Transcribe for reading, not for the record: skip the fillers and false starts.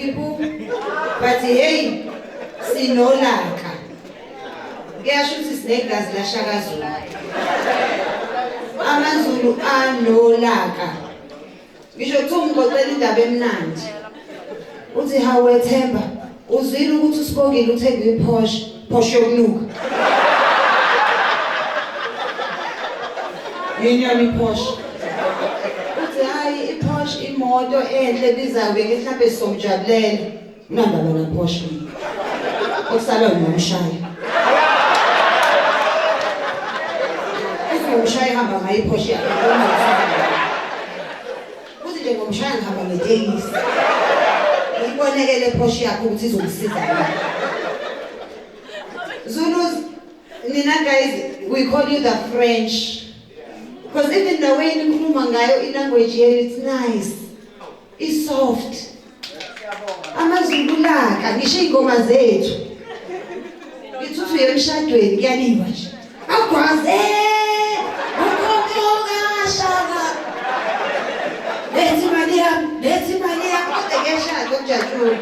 people, but hey, sinolaka. Kuyasho ukuthi sinegazi laShaka Zulu. AmaZulu anolaka. Ngisho kuthiwa ungixoxela indaba emnandi. Uthi hawu wethemba, uzwile ukuthi uSibongile uthenge iPorsche, Porsche yokunuka. Yini yona iPorsche? Uthi hayi iPorsche imoto enhle ebizayo beke mhlambe sizomjabulela. Unandaba na Porsche mina. Okusala ngomshaya. Uthi ngomshaya ihamba ngayo iPorsche yakhe. Uthi nje ngomshaya ngihamba ngetekisi. Ngiyibonekele Porsche yakho ukuthi izongisiza. Zulus, nina guys, we call you the French. Because even the way nikhuluma ngayo i-language yenu, it's nice. It's soft. AmaZulu laka, ngisho iy'ngoma zethu. Ngithuthi uye emshadweni kuyaliwa nje. Agwaze! Ukhokho kashaka. Lethi imali yami, lethi imali yami. Kodwa kuyashada kujatshulwa.